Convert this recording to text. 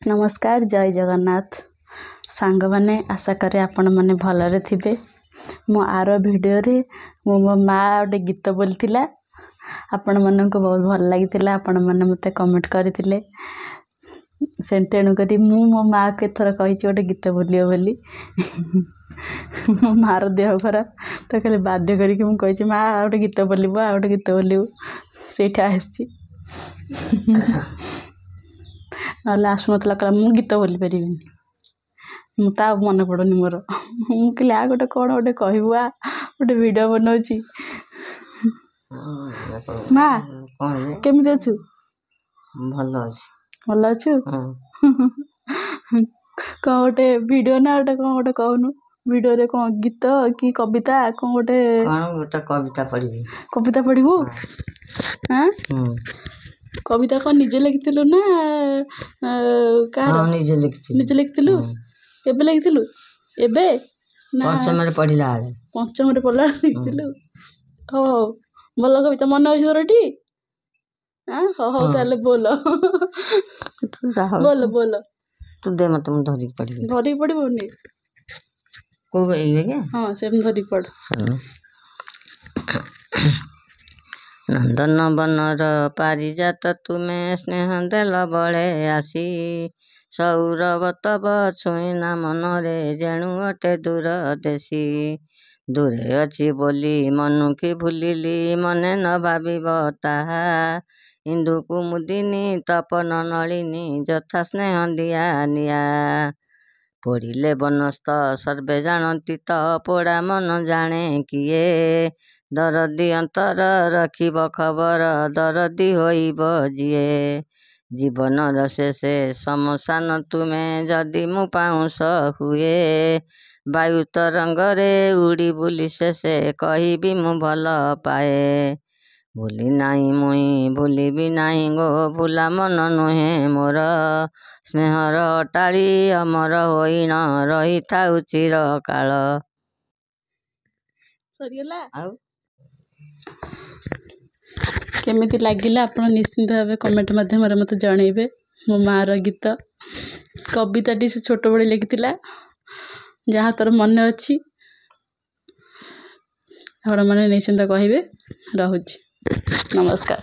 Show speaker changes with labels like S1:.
S1: ନମସ୍କାର, ଜୟ ଜଗନ୍ନାଥ। ସାଙ୍ଗମାନେ, ଆଶା କରେ ଆପଣମାନେ ଭଲରେ ଥିବେ। ମୋ ଆର ଭିଡ଼ିଓରେ ମୁଁ ମୋ ମା' ଗୋଟେ ଗୀତ ବୋଲିଥିଲା, ଆପଣମାନଙ୍କୁ ବହୁତ ଭଲ ଲାଗିଥିଲା, ଆପଣମାନେ ମୋତେ କମେଣ୍ଟ କରିଥିଲେ। ସେ ତେଣୁକରି ମୁଁ ମୋ ମାଆକୁ ଏଥର କହିଛି ଗୋଟେ ଗୀତ ବୋଲିବ ବୋଲି। ମୋ ମାଆର ଦେହ ଖରାପ ତ, ଖାଲି ବାଧ୍ୟ କରିକି ମୁଁ କହିଛି, ମା ଆଉ ଗୋଟେ ଗୀତ ବୋଲିବୁ, ଆଉ ଗୋଟେ ଗୀତ ବୋଲିବୁ। ସେଇଠି ଆସିଛି, ନହେଲେ ଆସୁନଥିଲା। କହିଲା ମୁଁ ଗୀତ ବୋଲି ପାରିବିନି, ମୁଁ ତା ମନେ ପଡ଼ୁନି ମୋର। ମୁଁ କହିଲି ଆ ଗୋଟେ କ'ଣ ଗୋଟେ କହିବୁ, ଆ ଗୋଟେ ଭିଡ଼ିଓ ବନଉଛି। ମା, କେମିତି ଅଛୁ?
S2: ଭଲ ଅଛି।
S1: ଭଲ ଅଛୁ? କ'ଣ ଗୋଟେ ଭିଡ଼ିଓ ନା ଗୋଟେ କ'ଣ ଗୋଟେ କହୁନୁ, ଭିଡ଼ିଓରେ କ'ଣ ଗୀତ କି କବିତା କ'ଣ ଗୋଟେ?
S2: କ'ଣ ଗୋଟେ କବିତା ପଢ଼ିବି?
S1: କବିତା ପଢ଼ିବୁ? ଆଁ, କବିତା କ'ଣ ନିଜେ ଲେଖିଥିଲୁ ନା କାହାର?
S2: ନିଜେ ଲେଖିଥିଲି।
S1: ନିଜେ ଲେଖିଥିଲୁ? କେବେ ଲେଖିଥିଲୁ? ଏବେ
S2: ନା ପଞ୍ଚମରେ ପଢ଼ିଲା ବେଳେ?
S1: ପଞ୍ଚମରେ ପଢ଼ିଲା ବେଳେ ଲେଖିଥିଲୁ। ହଉ ହଉ, ଭଲ କବିତା ମନେ ଅଛି ତୋର ଟି? ଆଁ, ହଉ ହଉ, ତାହେଲେ ବୋଲ ବୋଲ ବୋଲ।
S2: ତୁ ଦେ ମତେ, ମୁଁ ଧରିକି ପଢ଼ିବି।
S1: ଧରିକି ପଢ଼ିବୁନି?
S2: କୋଉ ଏଇ?
S1: ହଁ, ସେମିତି ଧରିକି ପଢ଼।
S2: ନନ୍ଦନ ବନର ପାରିଜାତ ତୁମେ, ସ୍ନେହ ଦେଲ ବଳେ ଆସି। ସୌରଭ ତବ ଛୁଇଁନା ମନରେ, ଯେଣୁ ଅଟେ ଦୂର ଦେଶୀ। ଦୂରେ ଅଛି ବୋଲି ମନୁ କି ଭୁଲିଲି, ମନେ ନ ଭାବିବ ତାହା। ଇନ୍ଦୁ କୁମୁଦିନୀ ତପନ ନଳିନୀ, ଯଥା ସ୍ନେହ ଦିଆ ନିଆ। ପୋଡ଼ିଲେ ବନସ୍ତ ସର୍ବେ ଜାଣନ୍ତି ତ, ପୋଡ଼ା ମନ ଜାଣେ କିଏ? ଦରଦୀ ଅନ୍ତର ରଖିବ ଖବର, ଦରଦୀ ହୋଇବ ଯିଏ। ଜୀବନର ଶେଷେ ଶ୍ମଶାନ ତୁମେ, ଯଦି ମୁଁ ପାଉଁଶ ହୁଏ। ବାୟୁ ତରଙ୍ଗରେ ଉଡ଼ି ବୁଲି ଶେଷେ, କହିବି ମୁଁ ଭଲ ପାଏ। ଭୁଲି ନାହିଁ ମୁଇଁ, ଭୁଲିବି ନାହିଁ ଗୋ, ଭୁଲା ମନ ନୁହେଁ ମୋର। ସ୍ନେହର ଅଟାଳି ଅମର ହୋଇଣ ରହିଥାଉ ଚିରକାଳ।
S1: ସରିଗଲା?
S2: ଆଉ
S1: କେମିତି ଲାଗିଲା ଆପଣ ନିଶ୍ଚିନ୍ତ ଭାବେ କମେଣ୍ଟ ମାଧ୍ୟମରେ ମୋତେ ଜଣେଇବେ। ମୋ ମାଆର ଗୀତ କବିତାଟି ସେ ଛୋଟବେଳେ ଲେଖିଥିଲା, ଯାହା ତୋର ମନେ ଅଛି ଆପଣମାନେ ନିଶ୍ଚିନ୍ତ କହିବେ। ରହୁଛି, ନମସ୍କାର।